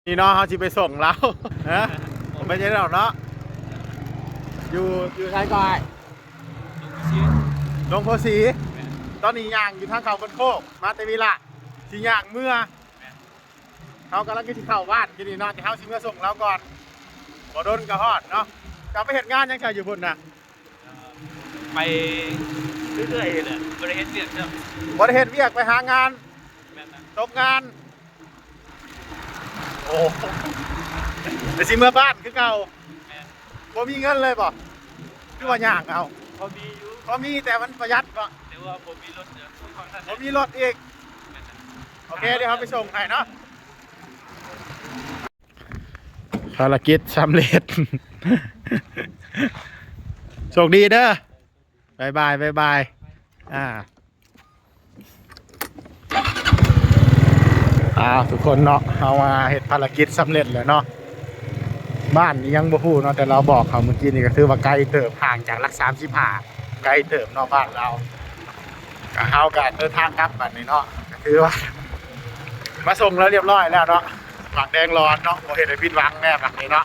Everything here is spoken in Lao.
ນີ້ເນາະ ເຮົາຊິໄປສົ່ງລາວ ຮະ ບໍ່ແມ່ນຫຍັງດອກເນາະ ຢູ່ ຢູ່ໃສກ່ອນ? ດອງໂພສີ. ຕອນນີ້ຍ່າງຢູ່ທາງເຂົ້າຄົນໂຄກ ມາແຕ່ວິລະ ຊິຍ່າງເມືອ. ເຮົາກຳລັງຈະຊິເຂົ້າບ້ານຢູ່ນີ້ເນາະ ແຕ່ເຮົາຊິເມືອສົ່ງລາວກ່ອນ ບໍ່ດົນກໍຮອດເນາະ. ເຈົ້າໄປເຮັດງານຫຍັງຊະຢູ່ພຸ້ນນະ? ໄປເລື້ອຍໆແຫຼະ ບໍ່ໄດ້ເຮັດວຽກເນາະ. ບໍ່ໄດ້ເຮັດວຽກ ໄປຫາງານ. ແມ່ນນະ ຕົກງານ. ໂອ້ ແຕ່ຊິເມືອບ້ານຄືເກົ່າ. ແມ່ນ. ບໍ່ມີເງິນເລີຍບໍ່? ຄືວ່າຍ່າງເອົາ? ພໍມີຢູ່ ພໍມີ ແຕ່ມັນປະຢັດເນາະ ແຕ່ວ່າບໍ່ມີລົດເດີ. ບໍ່ມີລົດອີກ. ແມ່ນນະ. ໂອເຄ ດຽວເຮົາໄປສົ່ງໃຫ້ເນາະ. ພາລະກິດສຳເລັດ ໂຊກດີເດີ. ບາຍບາຍ ບາຍບາຍ. ອ່າ ອ້າວ ທຸກຄົນເນາະ ເຮົາມາເຮັດພາລະກິດສຳເລັດແລ້ວເນາະ. ບ້ານນີ້ຍັງບໍ່ຮູ້ເນາະ ແຕ່ລາວບອກເຮົາມື້ກີ້ນີ້ ກໍຖືວ່າໄກເຕີບ ຫ່າງຈາກຫຼັກສາມສິບຫ້າ ໄກເຕີບເນາະ ບ້ານລາວ. ກໍເຮົາກໍເດີນທາງກັບບັດນີ້ເນາະ ກໍຖືວ່າມາສົ່ງແລ້ວລຽບຮ້ອຍແລ້ວເນາະ. ປາກແດງຫຼອດເນາະ ບໍ່ເຮັດໃຫ້ຜິດຫວັງແນ່ບັດນີ້ເນາະ.